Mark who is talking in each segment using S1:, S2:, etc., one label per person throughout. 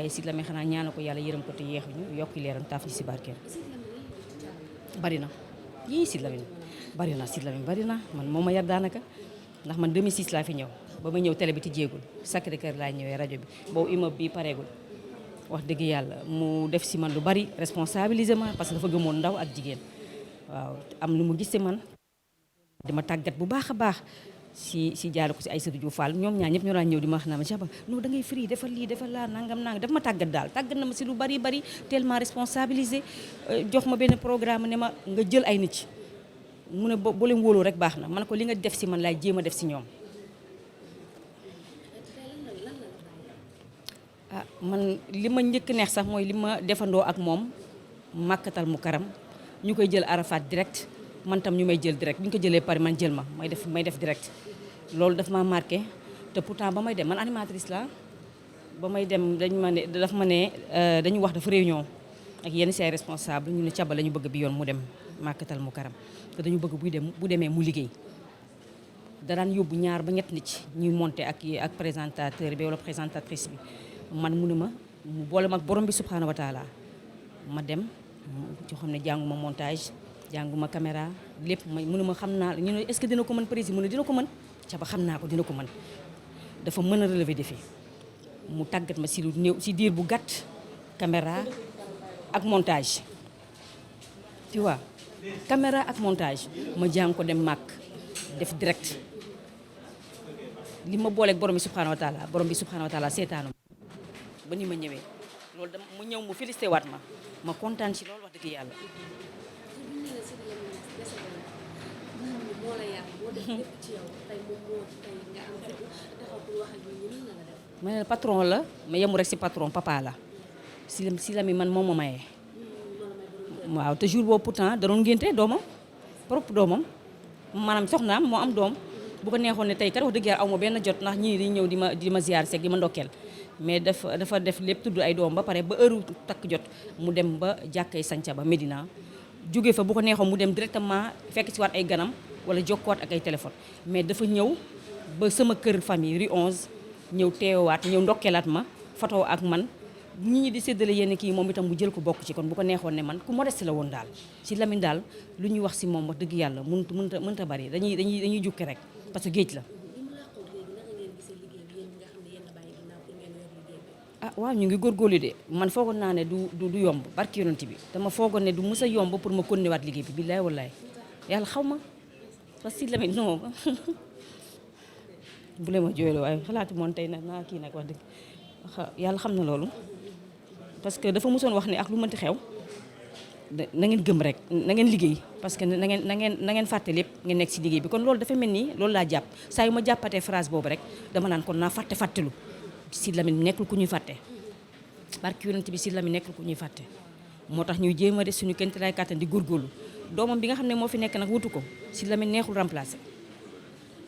S1: waaye Sidy Lamine xanaa ñaana ko yàlla yërëm ko te yeexuñu yokki leeram taaf ñu si barkeem bari na yii Sidy Lamine bari na Sidy Lamine bari na man moo ma yar daanaka ndax man 2006 laa fi ñëw ba ma ñëw télé bi ti jéegul Sacré-Cœur laa ñëwee rajo bi boobu immeuble bi pareegul wax dëgg yàlla mu def si man lu bari responsabilisé ma parce que dafa gëmoon ndaw ak jigéen waaw am lu mu gis si man dama tàggat bu baax a baax si jaare ko si Aïssatou Diouf Fall ñoom ñaar ñëpp ñoo daan ñëw di ma wax naa ma Jaba non da ngay free defal lii defal laa nangam daf ma tàggat daal tàggat na ma si lu bari tellement responsabilisé jox ma benn programme ne ma nga jël ay nit ci mu ne boo leen wóoloo rek baax na man ko li nga def si man laay jéem a def si ñoom man li ma njëkk neex sax mooy li ma defandoo ak moom màkkatal mu karam ñu koy jël Arafat direct man tam ñu may jël direct bu ñu ko jëlee pare man jël ma may def direct loolu daf ma marqué te pourtant ba may dem man animatrice la ba may dem dañu wax dafa réunion ak yenn say responsable ñu ne Caba la ñu bëgg bi yoon mu dem màkkatal mu karam te dañu bëgg bu demee mu liggéey daraan yóbbu ñaar ba ñett nit ñuy monté ak présentateur bi wala présentatrice bi man mu ne ma mu boole mag borom bi subhanahu wa taala ma dem yoo xam ne jànguma montage jànguma caméra lépp mu ne ma xam naa ñu ne est-ce que dina ko mën président mu ne dina ko mën Caba xam naa ko dina ko mën dafa mën a relever défi mu tàggat ma si lu néew si diir bu gàtt caméra ak montage tu vois caméra ak montage ma jàng ko dem màkk def direct li ma booleeg borom bi subhanahu wa taala seetaanu ba ni ma ñëwee loolu dama mu ñëw mu félicité waat ma kontaan ci loolu wax dëgg yàlla. ma ne la patron la ma yemu rek si patron papa la Sidy Lamine man moom ma mayee waaw te jour boobu pourtant da doon ngénte doomam propre doomam maanaam soxnaam moo am doom bu ko neexoon ne tey kat wax dëgg yàlla aw ma benn jot ndax ñii di ñëw di ma ziar seeg di ma ndokkeel mais dafa def lépp tudd ay doom ba pare ba heure takk jot mu dem ba jàkkay sanca ba Médina jóge fa bu ko neexoon mu dem directement fekk si waat ay ganam wala jokkowaat ak ay téléphone mais dafa ñëw ba sama kër famille rue 11 ñëw teewaat ñëw ndokkeelaat ma photo ak man ñi di séddale yenn kii moom itam mu jël ko bokk ci kon bu ko neexoon ne man ku modeste la woon daal Sidy Lamine daal lu ñuy wax si moom wax dëgg yàlla mënta bari dañuy jukki rek parce que géej la. Waaw ñu ngi góorgóorlu de man foogoon naa ne du yomb barki yonent bi dama foogoon ne du mës a yomb pour ma continuer waat liggéey bi billaay wallaay yàlla xaw ma parce que Sidy Lamine non bu leen ma jooyloo waaye xalaatu moon tey nag naa kii nag wax dëgg yàlla xam na loolu parce que dafa mosoon wax ne ak lu mënti xew na ngeen gëm rek na ngeen liggéey parce que na ngeen fàtte lépp ngeen nekk si liggéey bi kon loolu dafa mel ni loolu laa jàpp saa yu ma jàppatee phrase boobu rek dama naan kon naa fàttelu Sidy Lamine nekkul ku ñuy fàtte barki yonent bi Sidy Lamine nekkul ku ñuy fàtte moo tax ñuy jéem a def suñu kénti lay kàttan di góorgóorlu doomam bi nga xam ne moo fi nekk nag wutu ko Sidy Lamine neexul remplacer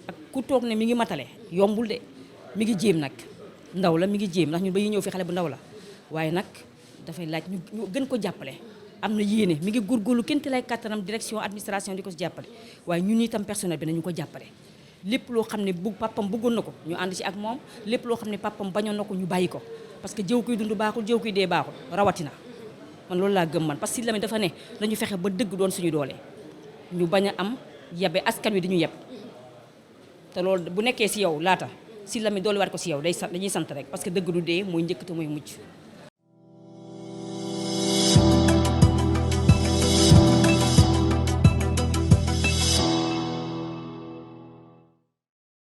S1: ak ku toog ne mi ngi matale yombul de mi ngi jéem nag ndaw la mi ngi jéem ndax ñun ba ñu ñëw fi xale bu ndaw la waaye nag dafay laaj ñu gën ko jàppale am na yéene mi ngi góorgóorlu kénti lay kàttanam direction administration di ko si jàppale waaye ñun itam personnel bi nañu ko jàppale lépp loo xam ne papam bëggoon na ko ñu ànd ci ak moom lépp loo xam ne papam bañoon na ko ñu bàyyi ko parce que jëw kuy dund baaxul jëw kuy dee baaxul rawatina man loolu laa gëm man parce que Sidy Lamine dafa ne dañu fexe ba dëgg doon suñu doole ñu bañ a am yabe askan wi di ñu yeb te loolu bu nekkee si yow laata Sidy Lamine doole waat ko si yow dañuy sant rek parce que dëgg du dee mooy njëkk te mooy mujj